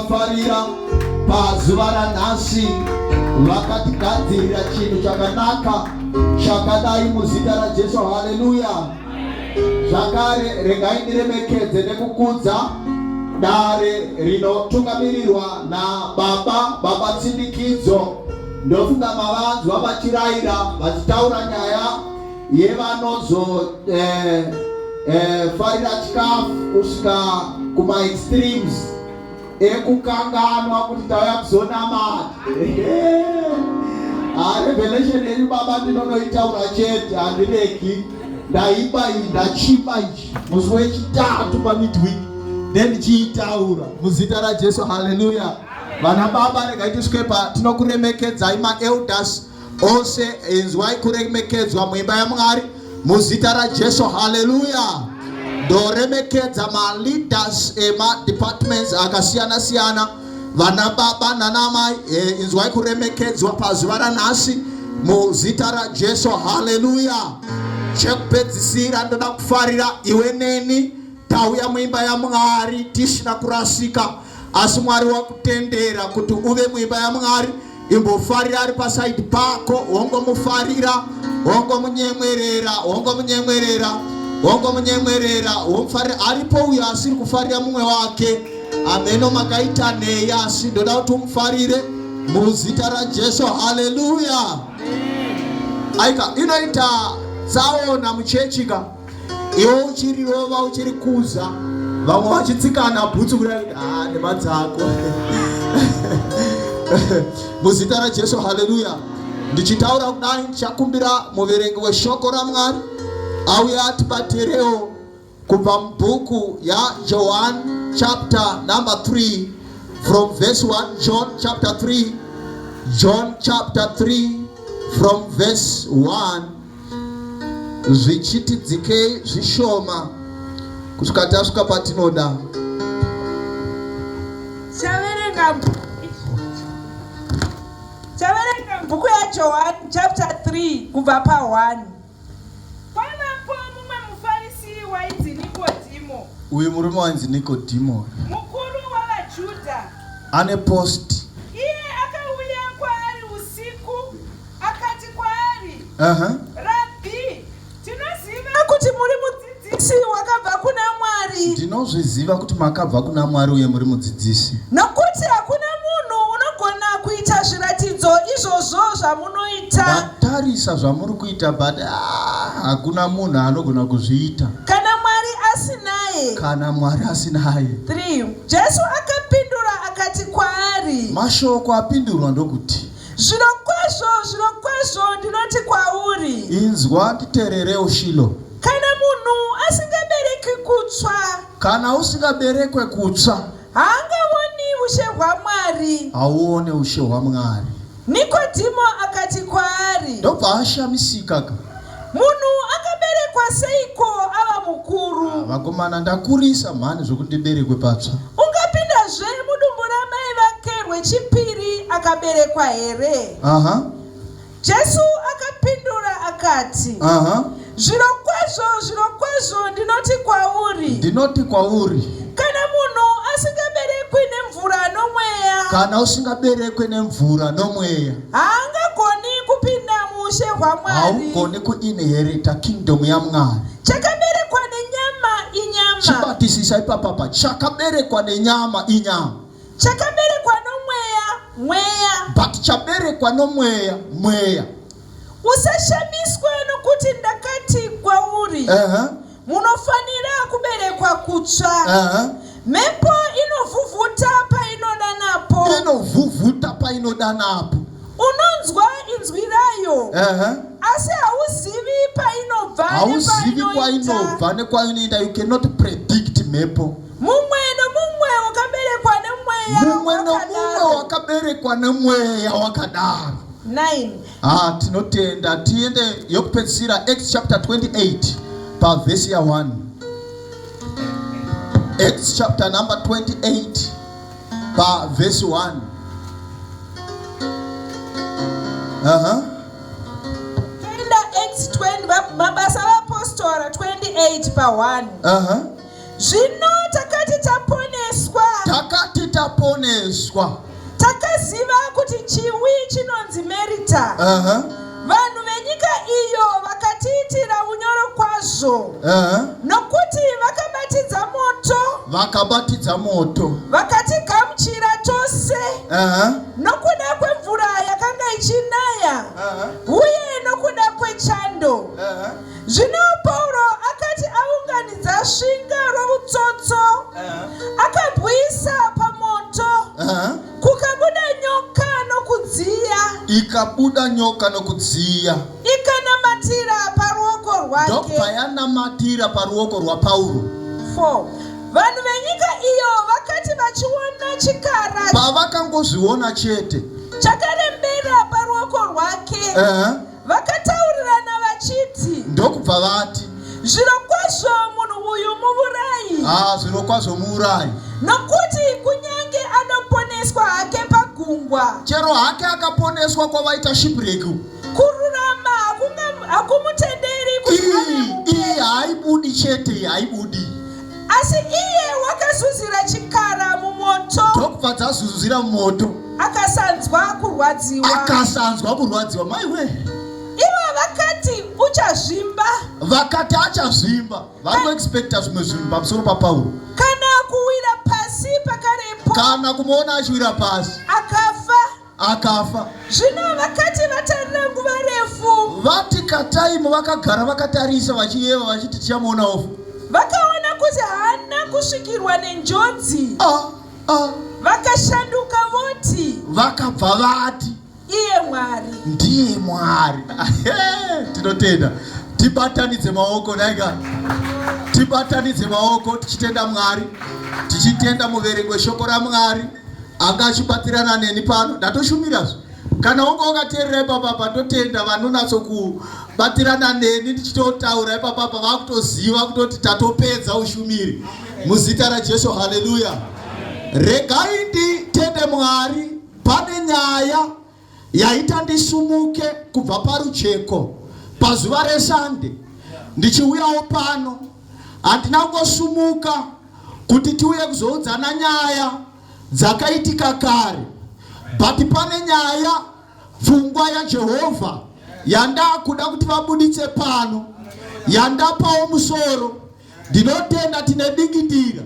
Ndinovafarira pazuva ranhasi vakatigadzirira chinhu chakanaka chakadai muzita raJesu. Haleluya! Zvakare regai ndiremekedze nekukudza dare rinotungamirirwa nababa baba Tsindikidzo. Ndofunga mavanzwa vachiraira vachitaura nyaya yevanozo eh, eh, farira chikafu kusvika kumaextremes ekukanganwa kuti tauya kuzonamata. Ah, revelation yenyu baba ndinonoitaura chete, handiregi. Ndaiba iyi, ndachiba ichi musi wechitatu pamidweek, then ndichiitaura muzita raJesu. Haleluya! Vana baba, regai tisvike pa tinokuremekedzai maelders ose, inzwai kuremekedzwa muimba yaMwari muzita raJesu. Haleluya! Ndoremekedza maleaders emadepartments akasiyana siyana, vana baba nanamai, inzwai kuremekedzwa pazuva ranhasi muzita raJesu. Haleluya! Chekupedzisira, ndoda kufarira iwe neni tauya muimba yaMwari tisina kurasika, asi Mwari wakutendera kuti uve muimba yaMwari. Imbofarira ari pasaidi pako, wongomufarira, wongomunyemwerera, wongomunyemwerera, wongomunyemwerera, womufarira. Aripo uyo asiri kufarira mumwe wake, ameno makaita nei, asi ndoda kuti umufarire muzita raJesu. Haleluya! Aika inoita tsaona muchechika iwe uchirirova uchirikuza, vamwe vachitsikana bhutsu kudai kuti ah, nema dzako muzita raJesu. Haleluya! Ndichitaura kudai, ndichakumbira muverengi weshoko raMwari auye atibatirewo kubva mubhuku yaJohn chapter number 3 from verse 1. John chapter 3, John chapter 3 from verse 1, zvichiti dzikei zvishoma kusvika tasvika patinoda. Chaverenga bhuku yaJohani chapter 3 kubva pa1. Kwaivapo mumwe muFarisi wainzi Nikodhimo. Uyu murume wainzi Nikodhimo, mukuru wavaJudha. Ane post. Iye akauya kwaari usiku akati kwaari, Rabhi, tinoziva kuti muri mudzidzisi wakabva kuna Mwari. Ndinozviziva kuti makabva kuna Mwari uye muri mudzidzisi. Nokuti hakuna munhu unogona kuita zviratidzo izvozvo zvamunoita. Ndatarisa zvamuri kuita, but hakuna munhu anogona kuzviita. Kana Mwari asinaye. Kana Mwari asinaye. 3 Jesu akapindura akati kwaari. Mashoko apindurwa ndokuti, Zvirokwazvo, zvirokwazvo ndinoti kwauri. Inzwa nditererewo, Shilo. Kana munhu asingabereki kutsva. Kana usingaberekwe kutsva. Haangaoni ushe hwaMwari. Hauone ushe hwaMwari. Nikodhimo akati kwaari. Ndobva ashamisika ka. Munhu akaberekwa seiko ava mukuru? Vakomana, ndakurisa mhani zvokuti ndiberekwe patsva. Ungapindazve mudumbu ramai vake rwechipiri akaberekwa here? Jesu akapindura akati, Zvirokwazvo, zvirokwazvo ndinoti kwauri. Ndinoti kwauri. Kana munhu asingaberekwi nemvura nomweya. Kana usingaberekwe nemvura nomweya. Haangagoni kupinda muushe hwaMwari. Haugoni kuinherita kingdom yaMwari. Chakaberekwa nenyama inyama. Chibatisisa ipapapa. Chakaberekwa nenyama inyama. Chakaberekwa nomweya mweya. But chaberekwa nomweya mweya. Usashamiswa nokuti ndakati kwauri, Munofanira kuberekwa kutsva. Mhepo inovhuvhuta painoda napo. Inovhuvhuta painoda napo. Unonzwa inzwi rayo, asi hauzivi painobva. Hauzivi kwainobva nekwainoenda. You cannot predict mhepo. Mumwe nomumwe wakaberekwa nemweya. Mumwe nomumwe wakaberekwa nemweya wakadaro. 9. Ah, tinotenda. Tiende yokupedzisira, Acts chapter 28 pavhesi ya 1. Acts chapter number 28 pavhesi 1. Toenda Acts 20, mabasa avapostora 28 pa 1. Zvino takati taponeswa. Takati. taponeswa. Takaziva kuti chiwi chinonzi Merita. Vanhu venyika iyo vakatiitira unyoro kwazvo. Nokuti vakabatidza moto. Vakabatidza moto. Vakatigamuchira tose. Nokuda kwemvura yakanga ichinaya. Uye nokuda kwechando. Zvino Pauro akati aunganidza svinga routsotso, akabwisa pamoto, kukabuda nyoka nokudziya. Ikabuda nyoka nokudziya. Ikanamatira paruoko rwake. Ndobva yanamatira paruoko rwaPauro. 4 Vanhu venyika iyo vakati vachiona chikara. Pavakangozviona chete. Chakarembera paruoko rwake. Vakataurirana vachiti. Ndokubva vati. Zvirokwazvo munhu uyu muurayi. Ah, zvirokwazvo muurayi. Nokuti kunyange anoponeswa hake pagungwa. Chero hake akaponeswa kwavaita shipwreck. Kururama hakumutenderi kuti ave mupenyu. Iyi haibudi chete, iyi haibudi. Asi iye wakazuzira chikara mumoto. Ndokubva dzazuzira mumoto. Akasanzwa kurwadziwa. Akasanzwa kurwadziwa, maiwe. Ivo vakati uchazvimba. Vakati achazvimba. Vari kuexpecta zvimwe zvinhu pamusoro paPauro. Kana kuwira pasi pakarepo. Kana kumuona achiwira pasi. Akafa. Akafa. Zvino vakati vatarira nguva refu. Vati kataimu vakagara vakatarisa vachiyeva vachiti tichamuona ofa. Vakaona kuti haana kusvikirwa nenjodzi. Ah, ah. Vakashanduka voti. Vakabva vati. Iye Mwari. Ndiye Mwari. Tinotenda. Tibatanidze maoko naika. Tibatanidze maoko tichitenda Mwari. Tichitenda muverengi weshoko raMwari. Anga achibatirana neni pano. Ndatoshumira zve. Kana wanga wakateerera ipapapa ndotenda vanonatso kubatirana neni ndichitotaura ipapapa vakutoziva kutoti tatopedza ushumiri. Muzita raJesu, haleluya. Regai nditende Mwari. Pane nyaya yaita ndisumuke kubva paRucheko pazuva reSande ndichiuyawo pano. Handina kungosumuka kuti tiuye kuzoudzana nyaya dzakaitika kare, but pane nyaya pfungwa yaJehovha yandakuda kuti vabuditse pano, yandapawo musoro. Ndinotenda tine dingindira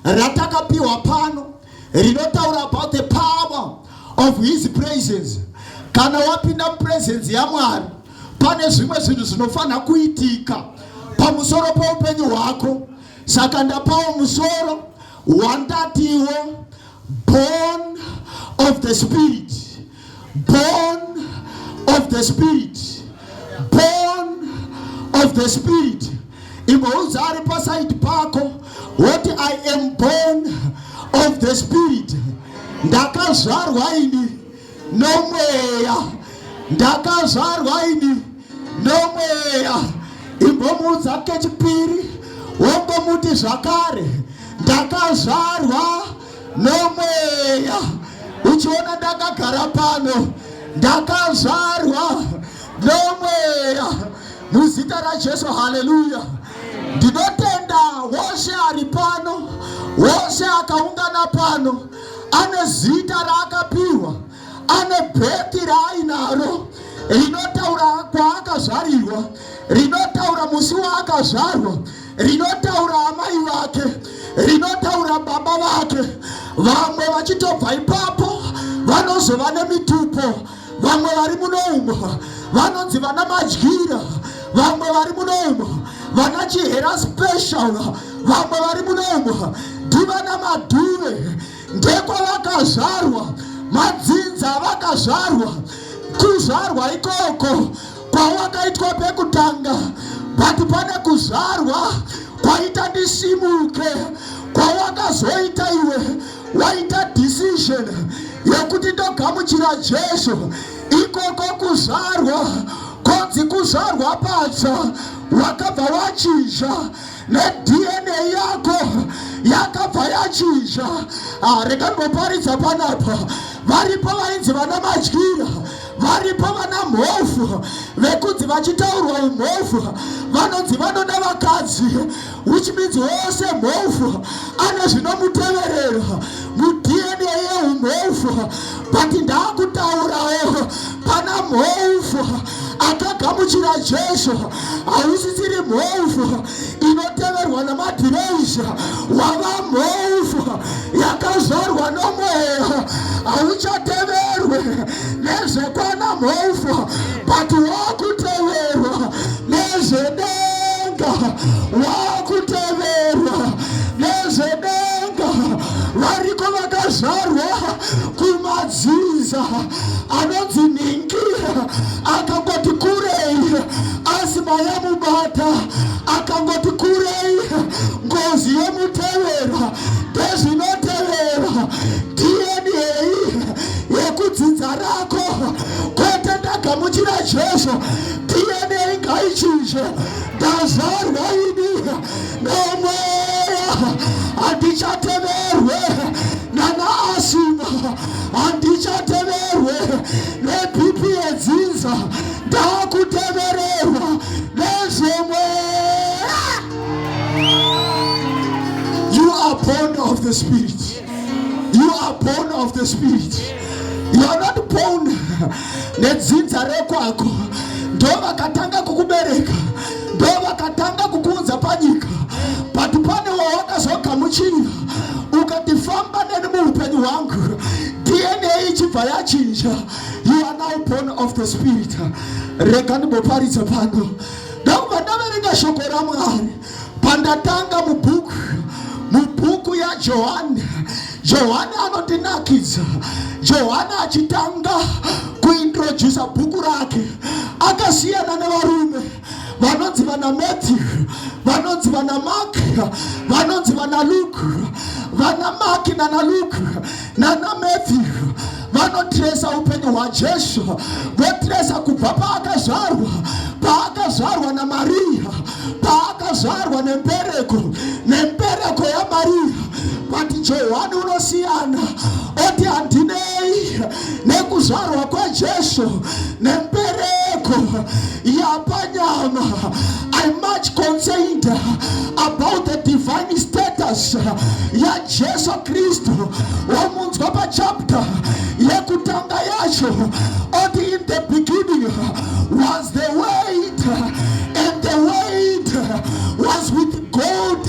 ratakapiwa pano rinotaura about the power of his presence. Kana wapinda mupresence yaMwari, pane zvimwe zvinhu zvinofanira kuitika pamusoro poupenyu hwako. Saka ndapawo musoro wandatiwo born of the spirit, born of the spirit, born of the spirit. Imboudza ari pasaidi pako woti I am born of the spirit. Ndakazvarwa ini nomweya, ndakazvarwa ini nomweya. Imbomuudza kechipiri wongomuti zvakare ndakazvarwa nomweya. Uchiona ndakagara pano, ndakazvarwa nomweya muzita raJesu, haleluya. Ndinotenda wose ari pano, wose akaungana pano ane zita raakapiwa, ane bheti raainaro rinotaura kwaakazvarirwa, rinotaura musi waakazvarwa, rinotaura amai vake, rinotaura baba vake. Vamwe vachitobva ipapo vanozova nemitupo. Vamwe vari muno umo vanonzi vana Madyira, vamwe vari muno umo vana Chihera special, vamwe vari muno umo ndivana Madhuve. Ndekwavakazvarwa, madzinza avakazvarwa, kuzvarwa ikoko kwawakaitwa pekutanga, but pane kuzvarwa kwaita ndisimuke kwawakazoita iwe waita decision yekuti ndogamuchira Jesu. Ikoko kuzvarwa konzi kuzvarwa patsva, wakabva wachinja neDNA yako yakabva yachinja. Rega ndimboparidza panapa. Varipo vainzi vana Madyira, Varipo vana mhofu vekunzi vachitaurwa umhofu vanonzi vanoda vakadzi, which means wose mhofu ane zvinomuteverera muDNA yeumhofu. But ndakutaurawo pana mhofu akagamuchira Jesu, hausisiri mhofu inoteverwa namadhireisha, wava mhofu yakazvarwa nomweya. Hauchateverwe nezvekwana mhofu, but wakuteverwa nezvedenga, wakuteverwa nezvedenga. Variko vakazvarwa kumadzinza anonzi nhingi, akangoti kurei asima yamubata, akangoti kurei ngozi yomutevera. Ndezvinotevera DNA yekudzinza rako. Kwete, ndagamuchira Jesu, DNA ngaichinje. Ndazvarwa ini nomweya, handichateverwe nana asima, handichateverwe neBP yedzinza, ndakutevererwa nezvemweya. You are born of the Spirit. You are born of the Spirit. You are not born nedzinza rekwako. Ndo vakatanga kukubereka, ndo vakatanga kukuunza panyika, but pane wawakazogamuchira ukati, "Famba neni muupenyu hwangu." DNA ichibva yachinja. You are now born of the Spirit. Rega ndimboparidza pano. Ndakubva ndaverenga shoko raMwari pandatanga mubhuku yaJohani. Johani anotinakidza. Johani achitanga kuintrodusa bhuku rake, akasiyana nevarume vanonzi vana Matthew, vanonzi vana Mark, vanonzi vana Luke. Vana Mark nana Luke nana Matthew vanotresa upenyu hwaJesu, votresa kubva paakazvarwa, paakazvarwa naMariya, paakazvarwa nembereko yaMariya. But Johani unosiyana, oti handinei nekuzvarwa kwaJesu nembereko yapanyama. I'm much concerned about the divine status yaJesu Kristu. Womunzwa pachapter yekutanga yacho oti, "In the beginning was the Word, and the Word was with God,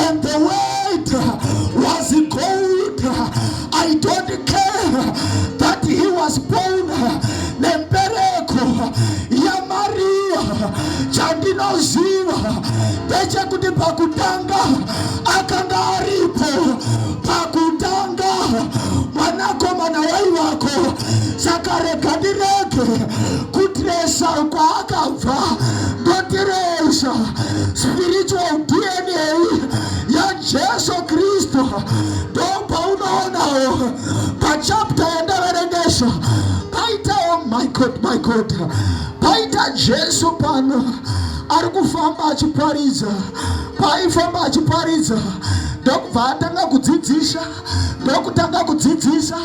and the Word was God." I don't care that he was born nembereko yaMariya. Chandinoziva ndechekuti pakutanga akanga aripo, pakutanga mwanakomana waivako. Saka rega ndirege kutresa kwaakabva, ndotiresa spiritual DNA yaJesu Kristu. Ndopaunoonawo pachapter yandaverengesa paitawo, my God, my God, paita Jesu pano ari kufamba achiparidza. Paaifamba achiparidza, ndokubva atanga kudzidzisa, ndokutanga kudzidzisa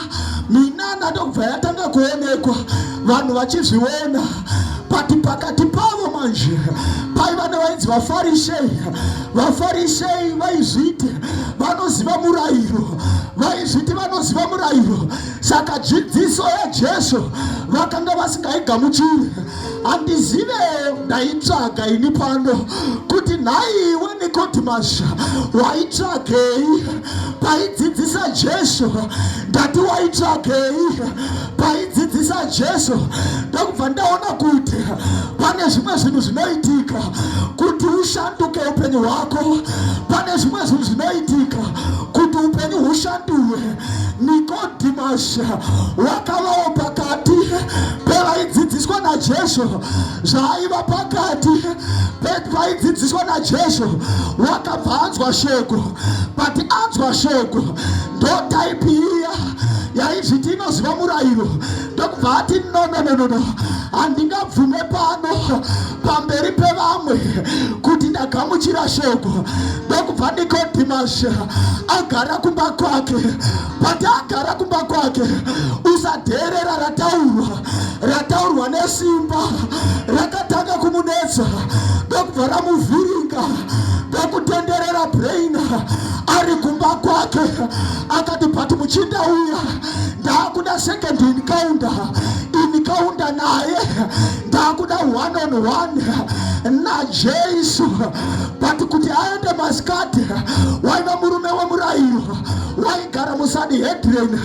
minana, ndokubva yatanga kuonekwa, vanhu vachizviona. But pakati pavo manje paiva nevainzi vaFarisei. VaFarisei vaizviti vanoziva murayiro, vaizviti vanoziva murayiro, saka dzidziso yaJesu vakanga vasingaigamuchiri. Handizive, ndaitsvaga ini pano kuti nhaiwe Nikodhimas, waitsvagei paidzidzisa Jesu? Ndati waitsvagei paidzidzisa Jesu? Ndokubva ndaona kuti pane zvimwe zvinhu zvinoitika kuti ushanduke upenyu hwako, pane zvimwe zvinhu zvinoitika kuti upenyu hushanduwe. Nikodhimas wakavawo pakati pevaidzidziswa naJesu. Zvaaiva pakati pevaidzidziswa naJesu, wakabva anzwa shoko. But anzwa shoko, ndo type iya yaizviti inoziva. pamurayiro. Ndokubva ati, "No, no, no, no, no, handingabvume pano pamberi pevamwe kuti ndagamuchira shoko." Ndokubva Nikodhimas agara kumba kwake. Pati agara kumba kwake, usadheerera rataurwa, rataurwa nesimba rakatanga kumunetsa, ndokubva ramuvhiringa, ndokutenderera brain ari kumba kwake. Akati, "But muchinda uya, ndaakuda second encounter, encounter naye. Ndaakuda one on one naJesu." But kuti aende masikati, waiva murume wemurayiro, waigara muSanhedrin.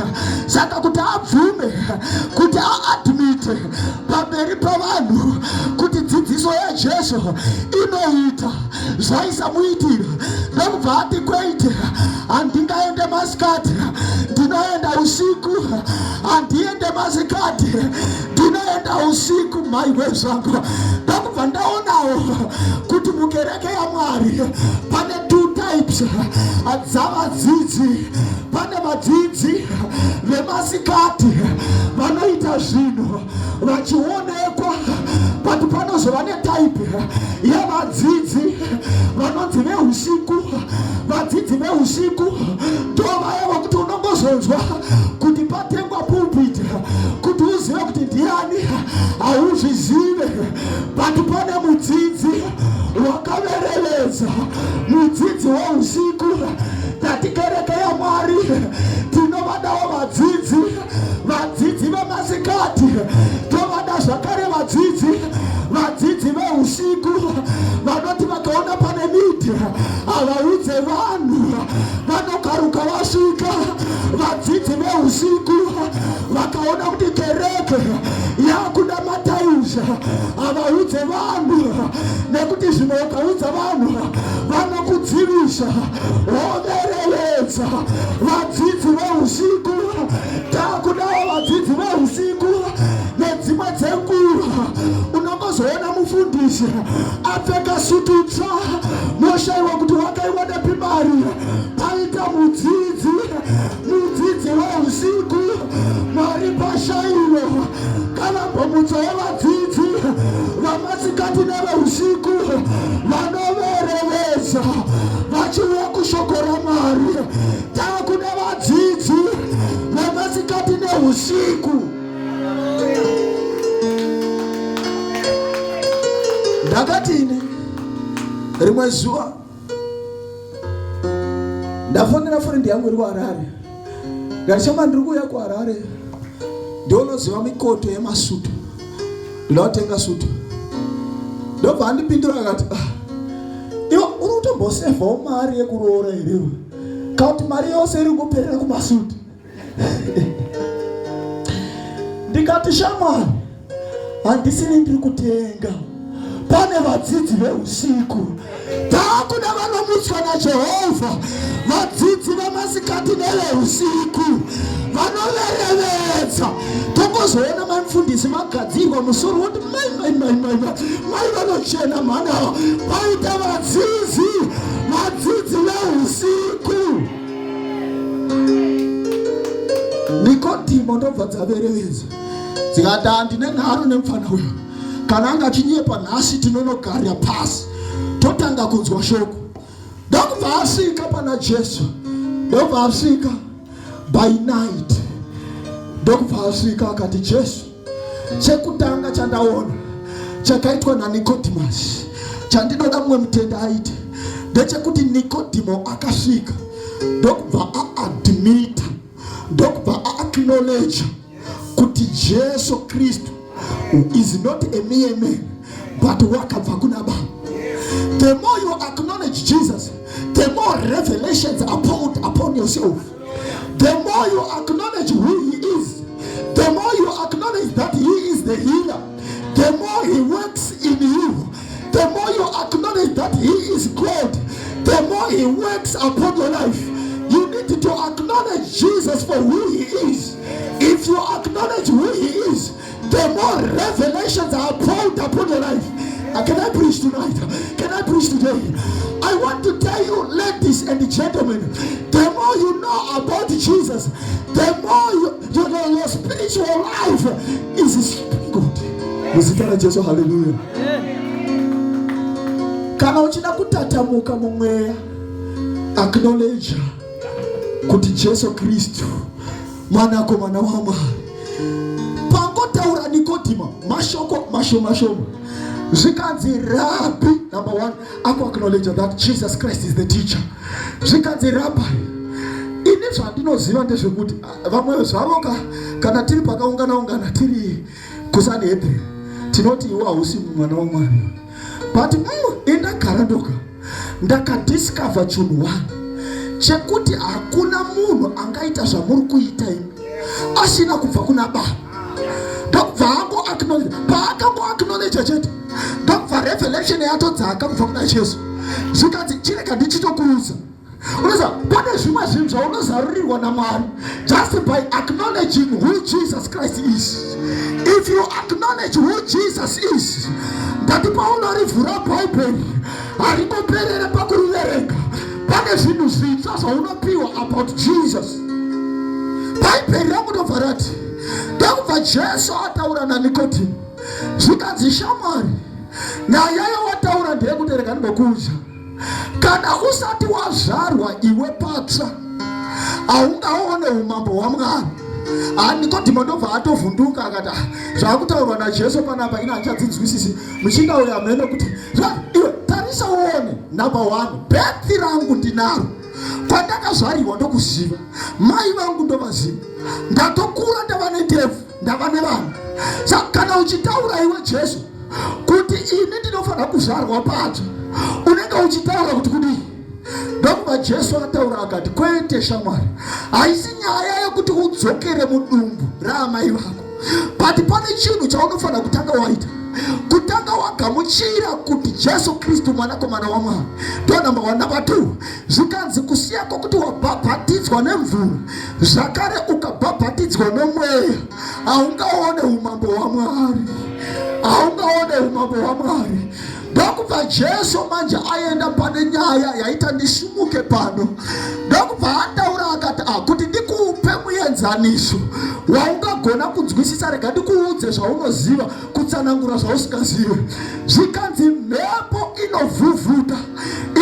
Saka kuti abvume, kuti aadmite pamberi pavanhu kuti dzidziso yaJesu inoita, zvaisamuitira. Ndokubva ati, "Kwete, handingaende masikati, ndinoenda usiku. Handiende masikati, ndinoenda usiku." Maiwe zvangu! Ndokubva ndaonawo kuti mukereke yaMwari pane two types dzavadzidzi. Pane vadzidzi vemasikati vanoita zvinhu vachionekwa, but panozova netype yevadzidzi vanonzi veusiku. Vadzidzi veusiku ndo vaya vokuti unongozonzwa kuti patengwa pulpit. Kuti uzive kuti ndiani, hauzvizive, but pane mudzidzi wakaverevedza, mudzidzi weusiku. Tati kereke yaMwari tinovadawo vadzidzi, vadzidzi vemasikati, tovada zvakare vadzidzi veusiku vanoti vakaona pane miti havaudze vanhu, vanokaruka vasvika. Vadzidzi veusiku vakaona kuti kereke yakuda matiles, havaudze vanhu, nekuti zvimwe ukaudza vanhu vanokudzivisa. Woverevedza vadzidzi veusiku. Takudawo vadzidzi veusiku. Nedzimwe dzenguva unongozoona mufundisi apfeka sutu tsva, moshayiwa kuti wakaiwanepi mari. Paita mudzidzi, mudzidzi weusiku. Mwari pashayiwo kana mbomutso wevadzidzi vamasikati neveusiku vanoverevedza vachiuya kushoko raMwari. Takuda vadzidzi vemasikati neusiku. Ndakatini rimwe zuva ndafonera friend yangu iri kuHarare, ndati, "Chama, ndiri kuuya kuHarare, ndionoziva mikoto yemasutu, ndinoda kutenga sutu." Ndobva andipindura akati, "Ah, iwe uri kutombosevhawo mari yekuroora here, kana kuti mari yose iri kuperera kumasutu?" Ndikati, "Shamwari, handisini ndiri kutenga, pane vadzidzi veusiku." Taakuda vanomutswa naJehovha, vadzidzi vamasikati neveusiku vanoverevedza. Tongozoona maimufundisi magadzirwa musoro, woti, "Mai, mai, mai, mai, mai, mai vanochena mhana." Paita vadzidzi, vadzidzi veusiku. Nikodhimo ndobva dzaverevedza dzikati, "Handine nharo nemufana uyo. Kana anga achinyepa, nhasi tinonogarira pasi totanga kunzwa shoko." Ndokubva asvika pana Jesu, ndobva asvika by night, ndokubva asvika akati, "Jesu, chekutanga chandaona chakaitwa naNikodhimas chandinoda mumwe mutenda aite ndechekuti Nikodhimo akasvika, ndokubva aadmita, ndokubva aacknowledge kuti Jesu Kristu is not a mere man, but wakabva kuna Baba." The more you acknowledge Jesus, the more revelations are poured upon yourself. The more you acknowledge who he is, the more you acknowledge that he is the healer, the more he works in you. The more you acknowledge that he is God, the more he works upon your life. You need to acknowledge Jesus for who he is. If you acknowledge who he is, the more revelations are poured upon your life. Can I preach tonight? Can I preach today? I want to tell you, ladies and gentlemen, the more you know about Jesus, the more your spirit spiritual life is sprinkled muzita raJesu. Haleluya. Kana uchida kutatamuka mumweya, acknowledge kuti Jesu Kristu mwanakomana waMwari. Pangotaura Nikodhima mashoko mashoma shoma, zvikanzi, "Rabbi." Number one, aku acknowledge that Jesus Christ is the teacher. Zvikanzi, "Rabbi, ini zvandinoziva ndezvekuti," ah, vamwe zvavo ka, kana tiri pakaungana ungana, tiri kuSanhedrin, tinoti iwe hausi mwana waMwari, but indagara ndoga ndakadiscover chinhu one chekuti hakuna munhu angaita zvamuri kuita imi asina kubva kuna Baba. Ndokubva ango acknowledge. Paakango acknowledge chete, ndokubva revelation yatodzaka kubva kuna Jesu. Zvikanzi, "Chirega ndichitokuudza." Unoziva, pane zvimwe zvinhu zvaunozarurirwa naMwari just by acknowledging who Jesus Christ is. If you acknowledge who Jesus is, ndati paunorivhura Bhaibheri, haringoperere pakuriverenga. Pane zvinhu zvitsva zvaunopiwa about Jesus. Bhaibheri rangu ndobva rati, ndokubva Jesu ataura naNikodhimo, zvikanzi, "Shamwari, nyaya yawataura ndeyekuti, rega ndimbokuudza, kana usati wazvarwa iwe patsva, haungaone umambo hwaMwari." Nikodhimo ndobva atovhunduka, akati, "Ah, zvaakutaurwa naJesu panapa ina handichadzinzwisisi. Muchinda uyu hamene kuti iwe tarisa uone. Number one, birth rangu ndinaro, kwandakazvarirwa ndokuziva, mai vangu ndovaziva, ndatokura, ndava nendebvu, ndava nevana. Saka kana uchitaura iwe Jesu kuti ini ndinofanira kuzvarwa patsva, unenge uchitaura kuti kudii?" Ndokubva Jesu ataura akati, "Kwete shamwari, haisi nyaya yekuti udzokere mudumbu raamai vako, but pane chinhu chaunofanira kutanga waita, kutanga wagamuchira kuti Jesu Kristu mwanakomana waMwari. Ndo number one. Number two, zvikanzi kusiya kwokuti wabhabhatidzwa nemvura, zvakare ukabhabhatidzwa nomweya, haungaone umambo hwaMwari, haungaone umambo hwaMwari." Ndokubva Jesu manje aenda pane nyaya yaita ndisimuke pano. Ndokubva ataura akati, "Ah, kuti ndikupe muenzaniso waungagona kunzwisisa, rega ndikuudze zvaunoziva, kutsanangura zvausingazivi." Zvikanzi, "Mhepo inovhuvhuta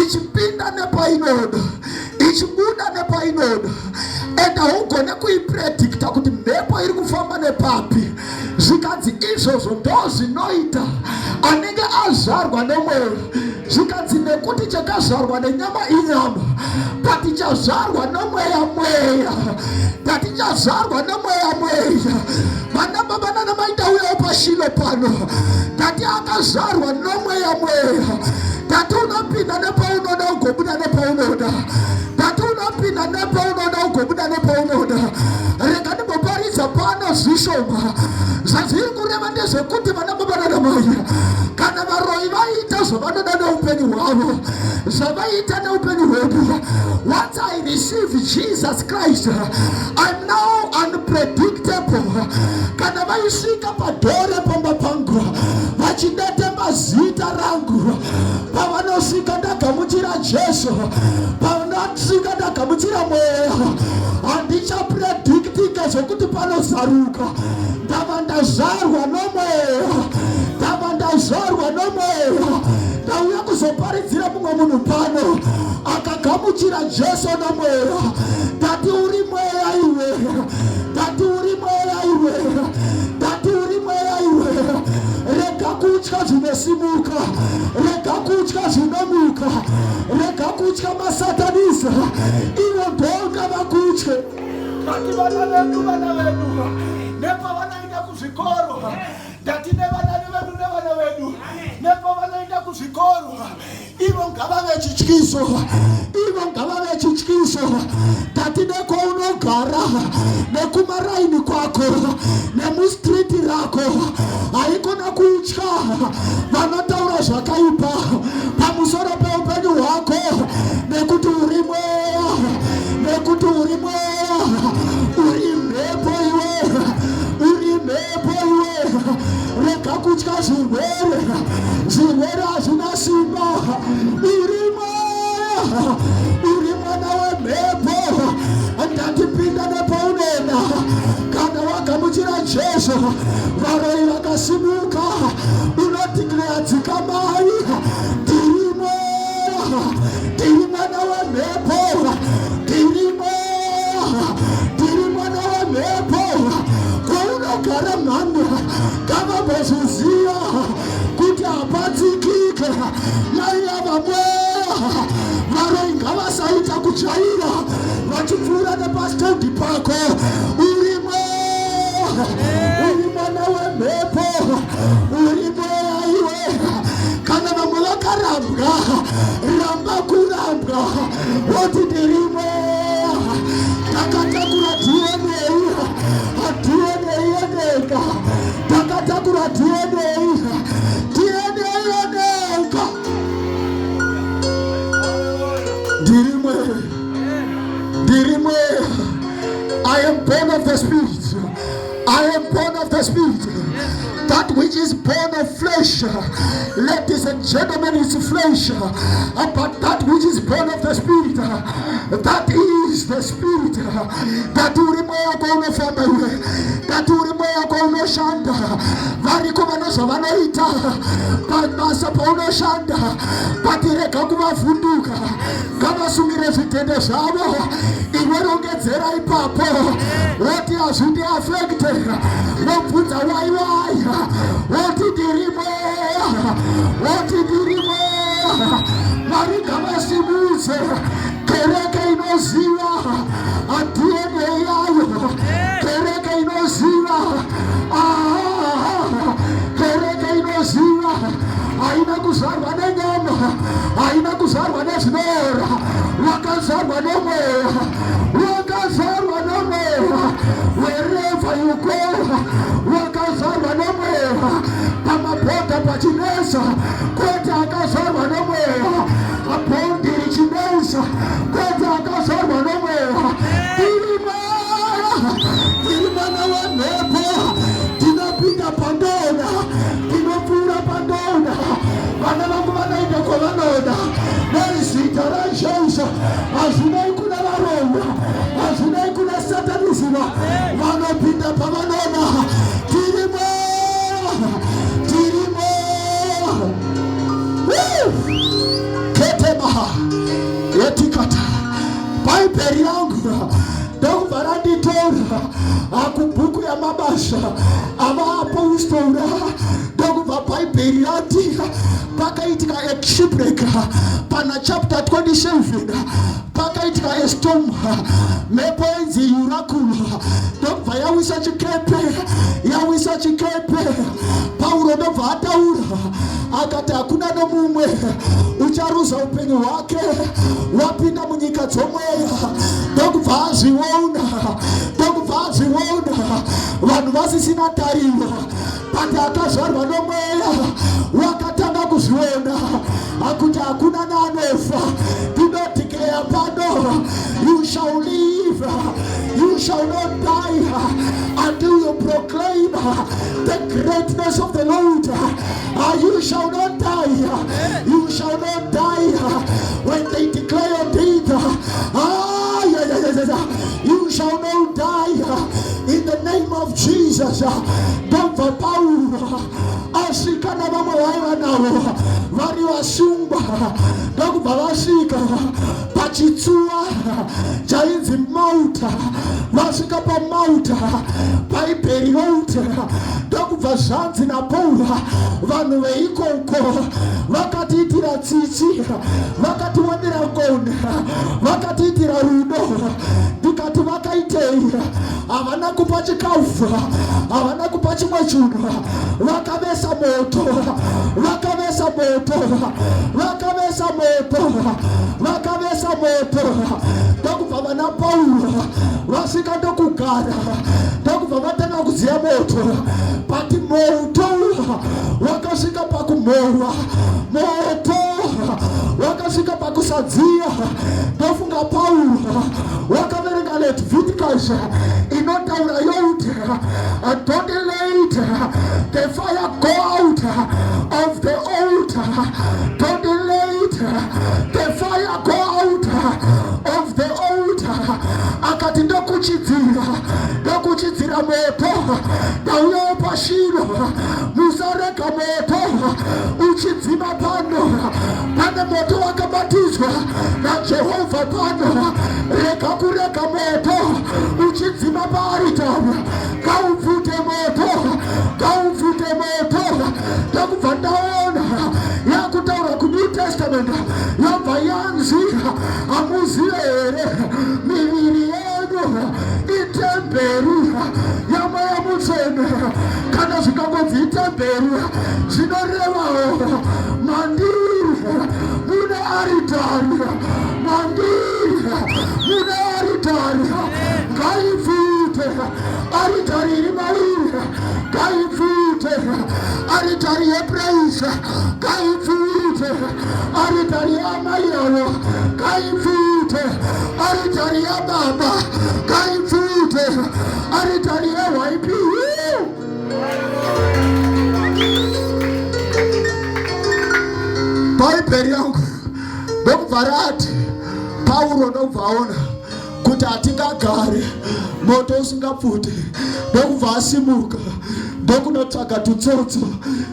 ichipinda nepainoda, ichibuda nepainoda, and haugone kuipredicta kuti mhepo iri kufamba nepapi. Zvikanzi izvozvo ndo zvinoita anenge azvarwa nomweya. Zvikanzi nekuti chakazvarwa nenyama inyama, but chazvarwa nomweya mweya. Tati chazvarwa nomweya mweya. Vana baba nana mai, ndauyawo paShilo pano. Tati akazvarwa nomweya mweya. Tati unopinda nepaunoda, ugobuda nepaunoda. Tati unopinda nepaunoda, ugobuda nepaunoda. Rega ndimboparidza pano zvishoma. Zvazviri kureva ndezvekuti, vana baba nana mai, kana varoi vaiita zvavanoda neupenyu hwavo, zvavaiita neupenyu hwedu, once I receive Jesus Christ, I'm now unpredictable. Kana vaisvika padhore pamba pangu vachidetemba zita rangu, pavanosvika ndagamuchira Jesu, pavanosvika ndagamuchira mweya, handichapredictika zvokuti panozaruka. Ndava ndazvarwa nomweya, ndava ndazvarwa nomweya. Ndauya kuzoparidzira mumwe munhu pano akagamuchira Jesu nomweya. Ndati uri mweya iwe, ndati uri mweya iwe, ndati uri mweya iwe. Rega kutya zvinosimuka, rega kutya zvinomuka, rega kutya masatanisa. Ivo ndonga vakutye. Ndati vana vedu, vana vedu nepavanoenda kuzvikoro, ndati nevana vedu, nevana vedu nepavanoenda kuzvikoro, ivo ngavave chityiso, ivo ngavave chityiso. Ndati nekwaunogara, nekumaraini kwako, nemustreet rako, haikona kutya vanotaura zvakaipa pamusoro peupenyu hwako, nekuti uri mweya, nekuti uri mweya, uri mhepo iwe, uri mhepo iwe. Rega kutya zvirwere, zvirwere hazvina simba. Uri mweya, uri mwana wemhepo. Ndatipinda nepaunoda kana wagamuchira. Varoyi vakasimuka, unodeclare dzikamai, ndiri mweya, ndiri mwana wemhepo, ndiri mweya, ndiri mwana wemhepo. Kwaunogara mhando ngavambozviziva kuti hapatsikike. Mai ava mweya, varoyi ngavasaita kuchaira vachipfuura nepastendi pako. Uri mweya, uri mwana wemhepo, uri mweya iwe. Kana vamwe vakarambwa, ramba kurambwa, woti ndiri mweya, ndakatakura DNA, DNA yenenga, ndakatakura DNA, DNA yenenga, ndiri mweya, ndiri mweya. I am born of the Spirit. I am born of the Spirit. That which is born of flesh, ladies and gentlemen, is flesh. But that which is born of the Spirit, that is the Spirit. That uri mweya kwaunofamba iwe, that uri mweya kwaunoshanda. Variko vane zvavanoita pabasa paunoshanda, but rega kuvavhunduka, ngavasungire zvidhende zvavo, iwe rongedzera ipapo, woti hazvindiaffecte. Wobvunza why why, woti ndiri mweya, woti ndiri mweya. Mwari ngavasimudze kereke inoziva DNA yayo, kereke inoziva, ah, kereke inoziva haina kuzvarwa nenyama, haina kuzvarwa nezvinoora, wakazvarwa nomweya, wakazvarwa nomweya. Wherever you go, wakazvarwa nomweya. Pamabhodha pachinesa, kwete akazvarwa nomweya. Abhondi richinesa, kwete akazvarwa nomweya. Tiri mweya, tiri mwana wemhepo, tinopinda pandona, tinopfuura pandona. Vana vangu vanoenda kwavanoda nezita raJesu. Hazvinei kuna varomba, hazvinei kuna satanism, vanopinda pavanoda. Tiri mweya, tiri mweya. Woo! Ketemaha yetikata. Bhaibheri yangu ndokubva randitora akubhuku yaMabasa Avaapostora. Ndokubva Bhaibheri rati pakaitika a shipwreck pana chapter 27, pakaitika a storm, mhepo inzi Eurakulo, ndokubva yawisa chikepe. Yawisa chikepe, Pauro ndobva ataura akati hakuna nomumwe ucharuza upenyu hwake wapinda munyika dzomweya. Ndokubva azviona, ndokubva azviona vanhu vasisina tariro, but akazvarwa nomweya wakatanga kuzviona akuti hakuna naanofa. Ndinodeclare pano, you shall live, you shall not die until you proclaim the greatness of the Lord. You shall not die, you shall not die when they declare your death. Ah, yeah. You shall not die in the name of Jesus. Ndobva Pauro asvika navamwe vaiva navo vari vasungwa, ndokubva vasvika pachitsuwa chainzi Mauta. Vasvika paMauta, Bhaibheri routi ndokubva zvanzi naPauro, vanhu veikoko vakatiitira tsitsi, vakatiwanira ngoni, vakatiitira rudo. Ndikati vakaitei? Havana kupa chikafu, havana kupa chimwe chinhu, vakavesa moto, vakavesa moto, vakavesa moto, vakavesa moto. Ndokubva vana Pauro vasvika ndokugara, ndokubva vatanga kudziya moto, but moto wakasvika pakumhorwa, moto wakasvika pakusadziya. Ndofunga Pauro wakaverenga Leviticus inotaura youti, "Don't let the fire go out of the altar, don't let the fire go out of the altar." Akati ndokuchidzira, ndokuchidzira moto, ndauyawo. paShilo, musarega moto uchidzima pano. Pane moto wakabatidzwa naJehovha pano. Rega kurega moto uchidzima paaritari. Ngaupfute moto, ngaupfute moto. Ndokubva ndaona yakutaura kuNew Testament, yobva yanzi, hamuzive here miviri yedu itemberi yaMweya Mutsvene? Kana zvikangonzi itemberi, zvinorevawo mandiri mune aritari, mandiri mune aritari. Ngaipfute aritari iri mairi, ngaipfute aritari yepraise, ngaipfute aritari yamai avo, ngaipfute aritari yababa, ngaipfute aritari yeYP. Bhaibheri yangu ndokubva rati Pauro ndokubva aona kuti hatingagare moto usingapfute, ndokubva asimuka ndokunotsvaga tutsotso.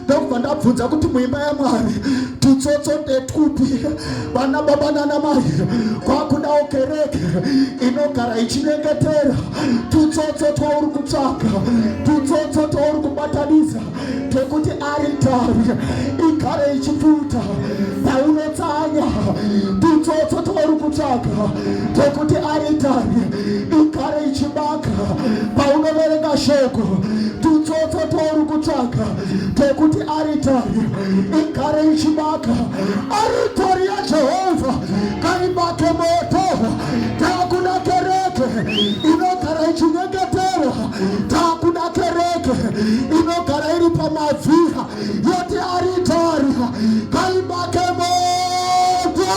Ndokubva ndabvunza kuti muimba yaMwari tutsotso ndetwupi? Vana baba nana mai, kwakudawo kereke inogara ichinyengetera. Tutsotso twauri kutsvaga, tutsotso twauri kubatanidza tekuti aritari igare ichipfuta paunotsanya, tutsotso twauri kutsvaga tekuti aritari igare ichibaka paunoverenga shoko, tutsotso twauri kutsvaga tekuti aritari igare ichibaka. Aritari yaJehovha ngaibake moto. Takuda kereke inogara ichinyengetera, takuda kereke inogara iri pamabvi, yoti aritari ngaibake moto.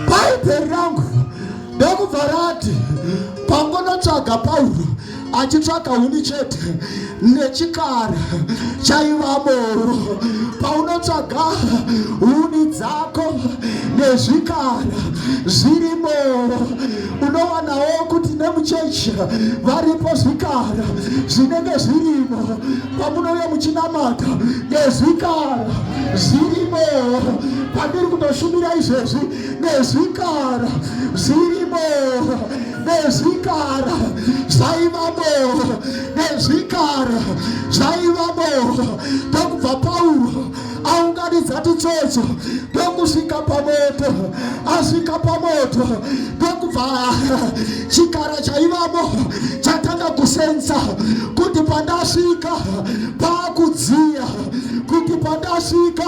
Bhaibheri rangu ndokubva rati pangonotsvaga Pauro achitsvaga huni chete nechikara chaivamoro. Paunotsvaga huni dzako nezvikara zvirimo, unowanawo kuti nemuchechi varipo zvikara zvinenge zvirimo. Pamunouya muchinamata nezvikara zvirimo, pandiri kutoshumira izvezvi nezvikara zvirimo, nezvikara zvaivamo, nezvikara zvaivamo. Ndokubva Pauro aunganidza tutsotso ndokusvika pamoto. Asvika pamoto, ndokubva chikara chaivamo chatanga kusensa kuti pandasvika paakudziya, kuti pandasvika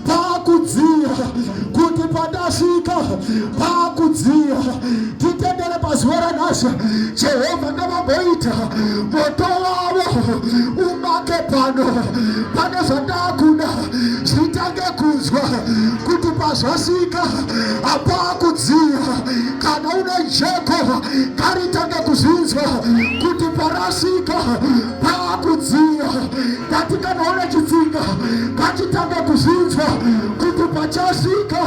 paakudziya, kuti pandasvika paakudziya. Titendere pazuva ranhasi, Jehovha ngavamboita moto wavo umake pano. Pane zvandakuda zvitange kunzwa kuti pazvasvika hapaakudziya. Kana une jeko, ngaritange kuzvinzwa kuti parasvika paakudziya. Ndati kana une chitsinga, ngachitange kuzvinzwa kuti pachasvika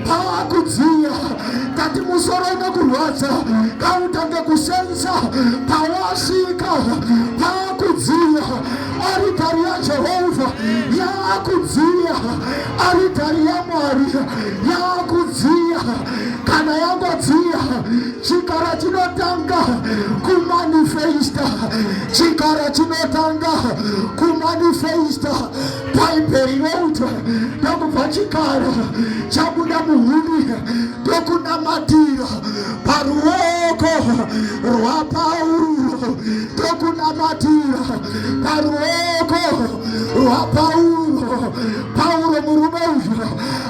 paakudziya. Ndati musoro unokurwadza, ngautange kusensa pawasvika paakudziya. Aritari yaJehovha yaakudziya, aritari yaMwari yaakudziya. Kana yangodziya, chikara chinotanga kumanifesta, chikara chinotanga kumanifesta. Bhaibheri routa ndokubva chikara chabuda muhuni ndokunamatira paruoko rwaPauro, ndokunamatira paruoko rwaPauro. Pauro murume uyu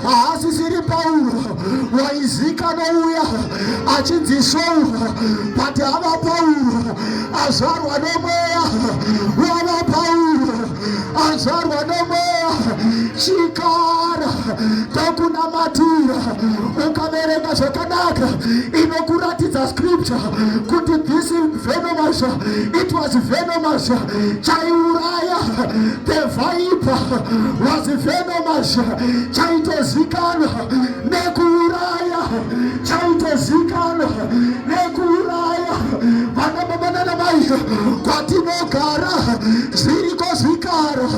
haasisiri Pauro waizikanwa uya achinzi Sauro, but ava Pauro azvarwa nomweya, wava Pauro azvarwa nomweya. Chikara tokunamatira. Ukaverenga zvakanaka, inokuratidza scripture kuti this venomous, it was venomous, chaiuraya. The viper was venomous, chaitozikanwa nekuuraya, chaitozikanwa nekuuraya. Vana baba nana mai. Amai, kwatinogara zviriko zvikara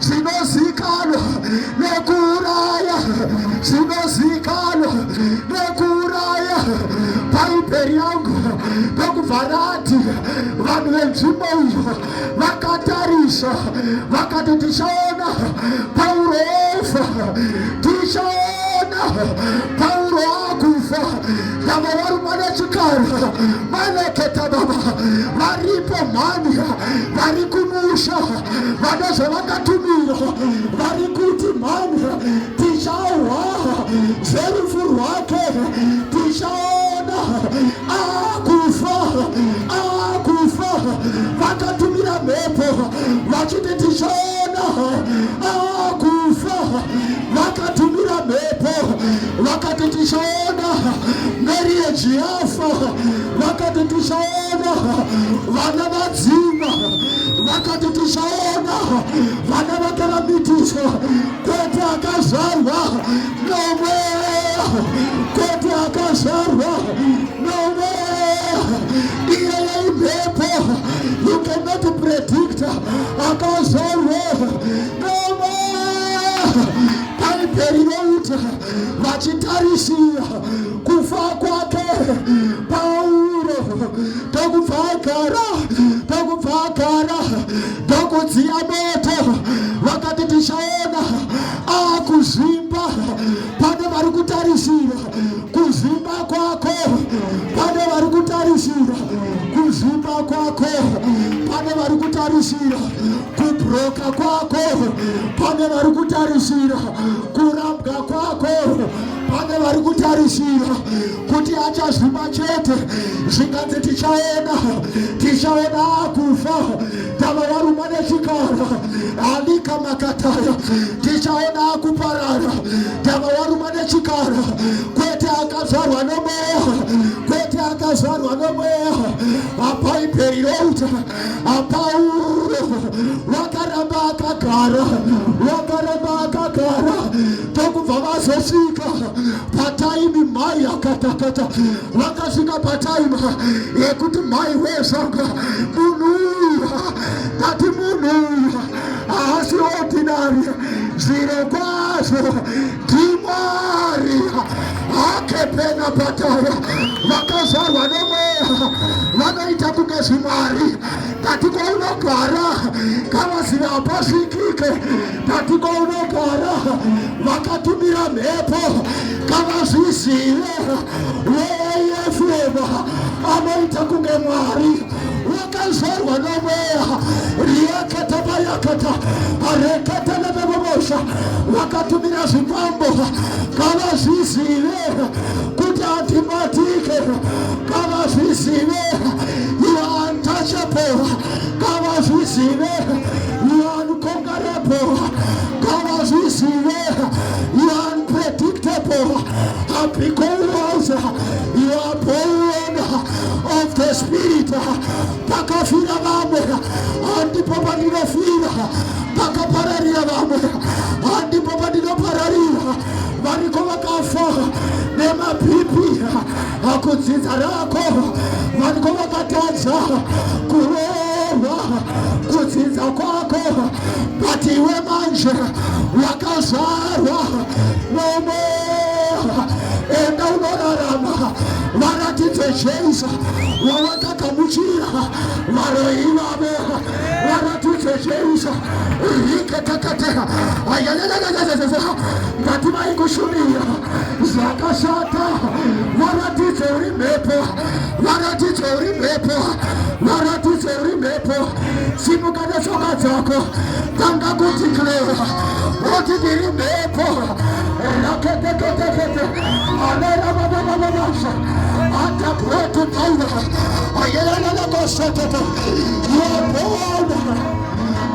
zvinozikanwa nekuuraya, zvinozikanwa nekuuraya. Bhaibheri yangu ndokubva rati vanhu venzvimbo iyo vakatarisa vakati, tichaona Pauro ofa, tichaona Pauro akufa. Ndava varumwa nechikara maneketa baba varipo mhani vari kumusha vane zvavakatumira vari kuti mhani tichahwa zverufu rwake, tichaona akufa, akufa. Vakatumira mhepo vachiti tichaona akufa. Vakatumira mhepo vakati tichaona marriage yafa. Vakati tichaona vana vadzima. Vakati tichaona vana vake vamitiswa. Kwete, akazvarwa nomweya, kwete, akazvarwa nomweya. Iyeye imhepo, you cannot predict. Akazvarwa nomweya. Bhaibheri routa vachitarisira kufa kwake Pauro, ndokubva agara, ndokubva agara, ndokudziya moto. Vakati tichaona akuzvimba. Pane vari kutarisira kuzvimba kwako, pane vari kutarisira kuzvimba kwako, pane vari kutarisira kubroka kwako, pane vari kutarisira kurambwa kwako, pane vari kutarisira kuti achazvimba chete. Zvikanzi tichaona, tichaona akufa. Tava varuma nechikara alika makataya. Tichaona akuparara. Tava varuma nechikara. Kwete, akazvarwa nomweya, kwete, akazvarwa nomweya. Abhaibheri routa aPauro wakaramba akagara, wakaramba akagara, tokubva vazosvika patime mai akatakata. Vakasvika patime yekuti mai wezvanga, munhu uyu, tati munhu uyu haasi ordinary, zviro kwazvo ndimwari akepena pataya. Vakazvarwa nomweya vanoita kunge zvimwari. Tati kwaunogara kavaziva hapasvikike. Tati kwaunogara vakatumira mhepo kavazvizive. Weyefema anoita kunge mwari wakazvarwa nomweya riakatabayakata arekatanemevomosha. Vakatumira zvikwambo kavazvizive kuti hatibatike, kavazvizive you are untouchable, kavazvizive you are unconquerable, kavazvizive you are unpredictable, because you are born of the Spirit. Pakafira vamwe handipo pandinofira, pakapararira vamwe handipo pandinopararira. Variko vakafa nemaBP akudzidza rako, variko vakatadza kuroorwa kudzidza kwako, but iwe manje wakazvarwa nomweya. Enda unorarama, varatidze Jesu wawakagamuchira. Varoi vavo varatidze Jesu riketakate ayayayayayaya. Ngati vaikushumira zvakashata, varatidze uri mhepo, varatidze uri mhepo, varatidze uri mhepo. Simuka netsoka dzako, tanga kudeclare kuti ndiri mhepo. Raketeketekete alerababababasha ataprotupaura ayelelelekosotete. You are born,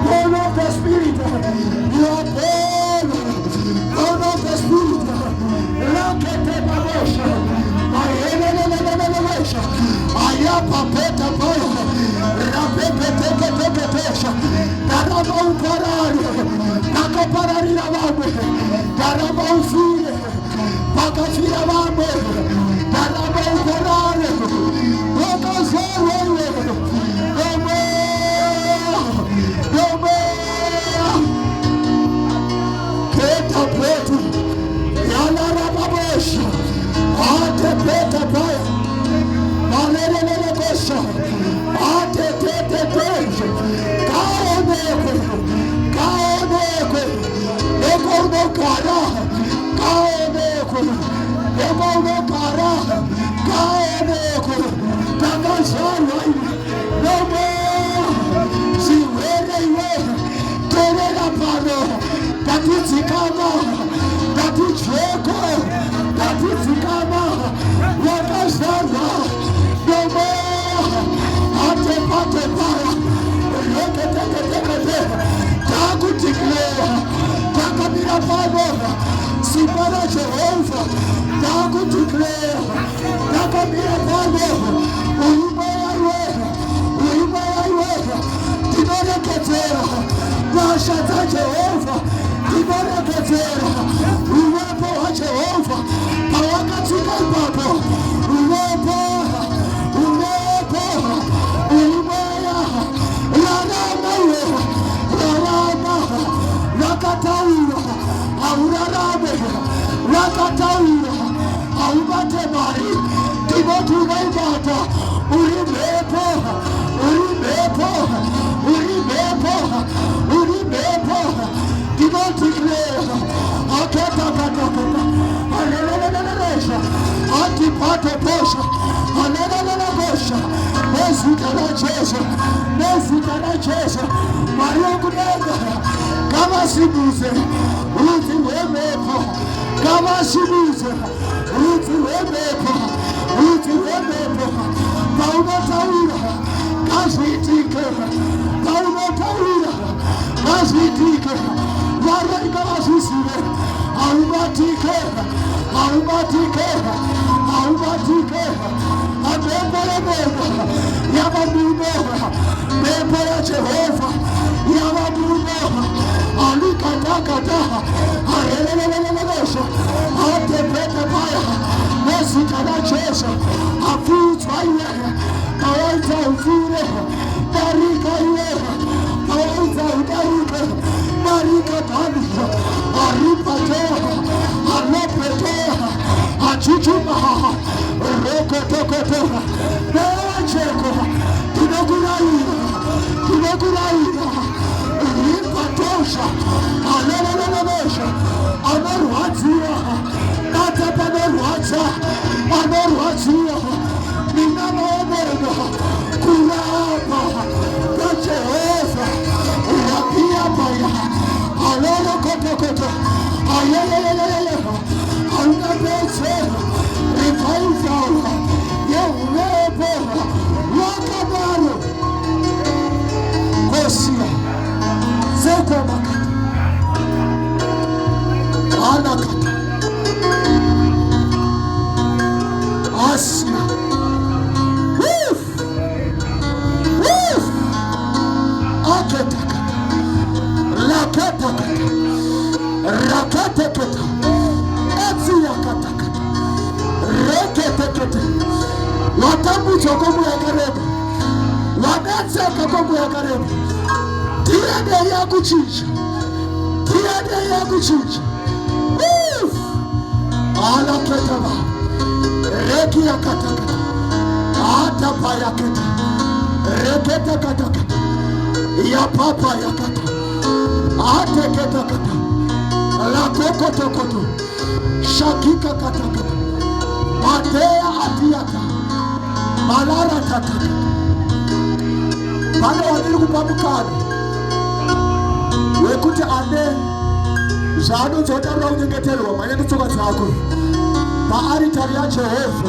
born of the Spirit. You are born, born of the Spirit. Rakete babosha ayelelelelelelesha ayapapeta paya rapepeteketeketesha. Taramba uparare pakapararira vamwe, taramba ufire pakafira vamwe, taramba uparare wakazvarwa iwe. Ndakamira pano, simba raJehovha, ndakudeclare. Ndakamira pano, uri mweya iwe, uri mweya iwe. Ndinorekedzera nyasha dzaJehovha, ndinorekedzera uvepo hwaJehovha pawakatsika ipapo. Uvepo, uvepo, uri mweya. Rarama iwe, rarama. Vakataura haurarame, vakataura haubate mari, ndinoti unoibata. Uri mhepo, uri mhepo, uri mhepo, uri mhepo. Ndinodeclare aketakataka alelelelelesha atipate posha alelelelekosha nezita raJesu, nezita raJesu. Mwari wekudenga ngavasimudze rudzi rwemhepo, ngavasimudze rudzi rwemhepo, rudzi rwemhepo. Paunotaura ngazviitike, paunotaura ngazviitike. Varoi ngavazvizive, haubatike, haubatike, haubatike. Mhepo yedenga yava muno, mhepo yaJehovha yava muno. Alikatakata arelelelelelesha atepete paya nezita raJesu. Apfuudzwa iwe, pawaita upfuure, darika iwe, pawaita udarike, darika dhani aripatea alopetea achuchuma rokotokoto newacheko. Tinokurayira, tinokurayira ripatosha alelelelelesha. Anorwadziwa, bata panorwadza, anorwadziwa minanoomega kurapa kwaJehovha rapia paya alolokotokoto ayeyeyeyeye haungapedze revival yehuvepo wakadaro kosia sekomakata anakata asia. Woo! Woo! Aketakata raketakata raketeketa etsiyakatakata reketekete. Watambudzwa kwenguva yakareba, wanetseka kwenguva yakareba. DNA yakuchinja, DNA yakuchinja. Woo! Alaketaba rekiyakatakata atapayaketa reketakatakata yapapa yakata ateketakata lakokotokoto shakikakatakata matea atiata malaratataka. Pane wandiri kupa mukana wekuti ane zvaanonzotaurira kunyengeterwa, mhanya netsoka dzako paaritari yaJehovha.